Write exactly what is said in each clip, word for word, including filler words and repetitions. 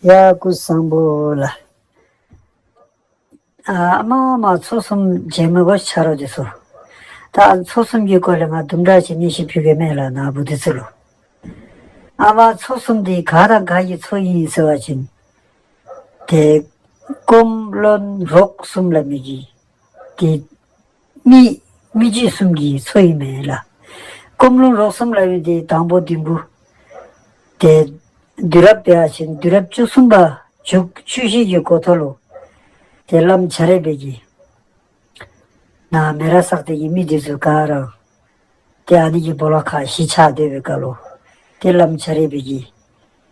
ཡ་སྐུ་གཟུགས་བཟང་པོ་ལགས། ཨ་མ་མ་ཚོགས་གསུམ་མཇལ་མི་དགོ་ཆ་རོགས་འདི་ཚུ། ད་ཚོགས་གསུམ་གྱི་སྐོར་ལས་ང་དུམ་གྲ་ཅིག་སྙན་ཞུ་ཕུལ་གེ་མེན་ལགས་ནཱ་བུ་འདི་ཚུ་ལུ། ཨ་མ་ཚོགས་གསུམ་འདི་ག་དང་ག་གི་ཚོགས་ཨིན་ཟེར་བ་ཅིན་ཏེ་སྐོམ་རློན་རོགས་གསུམ་ལ་མི་གི་ཏེ་མི་མི་རྒྱུད་གསུམ་གྱི་ཚོགས་ཨིན་མས་ལགས། སྐོམ་རློན་རོགས་གསུམ་ལ་ཡོད་དེ་དང་པོ་བདུན་པོ། ཏེ་དུས་རབས་འབད་བ་ཅིན་དུས་རབས་བཅུ་གསུམ་པ་མཇུག་བཅུ་བཞི་གི་འགོ་ཐོག་ལུ་ཏེ་བླམ་བྱ་རས་པའི་གི་ནཱ་མེ་རག་སག་སྟེང་གི་མི་འདི་ཚུ་ག་ར་ཏེ་ཨ་ནི་གི་སྦོ་ལོགས་ཁར་གཞིས་ཆགས་སྡོད་པའི་སྐབས་ལུ་ཏེ་བླམ་བྱ་རས་པའི་གི་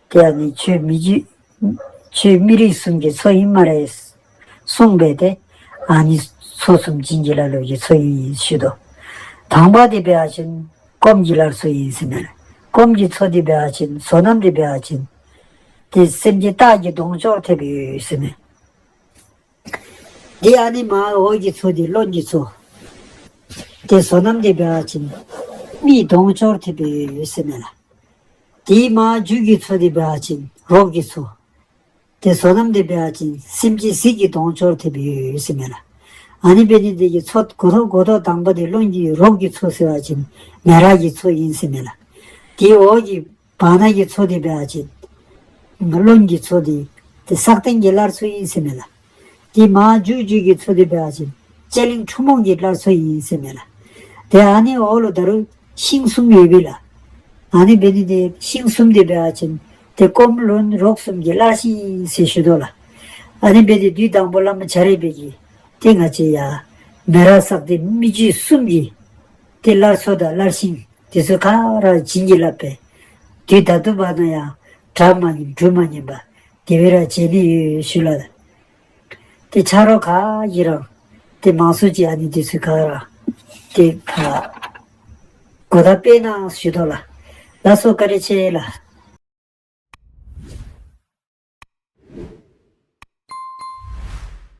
ཏེ་ཨ་ནི་ཁྱོད་མི་རྒྱུད་ཁྱོད་མི་རིགས་གསུམ་གྱི་ཚོགས་ཨིན་སྨ་རེ་གསུངས་པས། ཏེ་ཨ་ནི་ཚོགས་གསུམ་བྱིན་གྱིས་བརླབས་པའི་གི་ཚོགས་ཨིན་ཞུ་དོ། དང་པ་འདི་འབད་བ་ཅིན་སྐོམ་གྱི་སླར་གསོ་ཨིན་ཟེར་མས་ལགས། སྐོམ་གྱི་ཚོགས་འདི་འབད་བ་ཅིན་བསོད་ནམས་འདི་འབད་བ་ཅིན་ཏེ་སེམས་ཅན་སྟག་གི་གདོང་ཅོག་འཐདཔ་ཡོད་ཟེར་མས། ཏེ་ཨ་ནི་མར་འོག་གི་ཚོགས་འདི་རློན་གྱི་ཚོགས། ཏེ་བསོད་ནམས་འདི་འབད་བ་ཅིན་མིའི་གདོང་ཅོག་འཐདཔ་ཡོད་ཟེར་མས་ལགས། ཏེ་མར་མཇུག་གི་ཚོགས་འདི་འབད་བ་ཅིན་རོགས་ཀྱི་ཚོགས། ཏེ་བསོད་ནམས་འདི་འབད་བ་ཅིན་སེམས་ཅན་གཟིག་གི་གདོང་ཅོག་འཐདཔ་ཡོད་ཟེར་མས་ལགས། ཨ་ནི་འབད་ནི་འདི་གིས་ཚོགས་འགོ་ཐོག་འགོ་ཐོག་དང་པ་འདི་རློན་གྱི་རོགས་ཀྱི་ཚོགས་ཟེར་བ་ཅིན་མེ་རག་གི་ཚོགས་ཨིན་ཟེར་མས་ལགས། ཏེ་འོག་གི་བར་ན་གི་ཚོགས་འདི་འབད་བ་ཅིན་རློན་གྱི་ཚོགས་འདི་ཏེ་སག་སྟེང་གི་སླར་གསོ་ཨིན་ཟེར་མས་ལགས། ཏེ་མར་མཇུག་མཇུག་གི་ཚོགས་འདི་འབད་བ་ཅིན་ཅ་ལིང་ཁྲུ་མོང་གི་སླར་གསོ་ཨིན་ཟེར་མས་ལགས། ཏེ་ཨ་ནི་འོག་ལུ་ད་རུང་ཤིང་གསུམ་ཡོད་པས་ལགས། ཨ་ནི་འབད་ནི་འདི་ཤིང་གསུམ་འདི་འབད་བ་ཅིན་ཏེ་སྐོམ་རློན་རོགས་གསུམ་གྱི་སླར་ཤིང་ཟེར་ཞུ་དོ་ལགས། ཨ་ནི་འབད་དེ་དུས་དང་པོ་བླམ་བྱ་རས་པའི་གི་ཏེ་ང་བཅས་ཡ་མེ་རག་སག་སྟེང་མི་རྒྱུད་གསུམ་གྱི་ཏེ་སླར་གསོ་དང་སླར་ཤིང་འདི་ཚུ་ག་ར་བྱིན་གྱིས་བརླབས་པས། དུས་ད་ལྟོ་བར་ན་ཡང་གྲ་མ་ཉན་འབྲུ་མ་ཉན་པར་དེ་སྦེ་ར་བྱོན་ནི་ཡོད་ཞུ་ལགས། ཏེ་ཆ་རོགས་ག་གིས་ར་ཏེ་མང་སུ་ཅིག་ཨ་ནི་འདི་ཚུ་ག་ར་ཏེ་ཕར་གོ་བརྡ་སྤེལ་གནང་ཞུ་དོ་ལགས། ལགས་སོ་བཀའ་དྲིན་ཆེ་ལགས།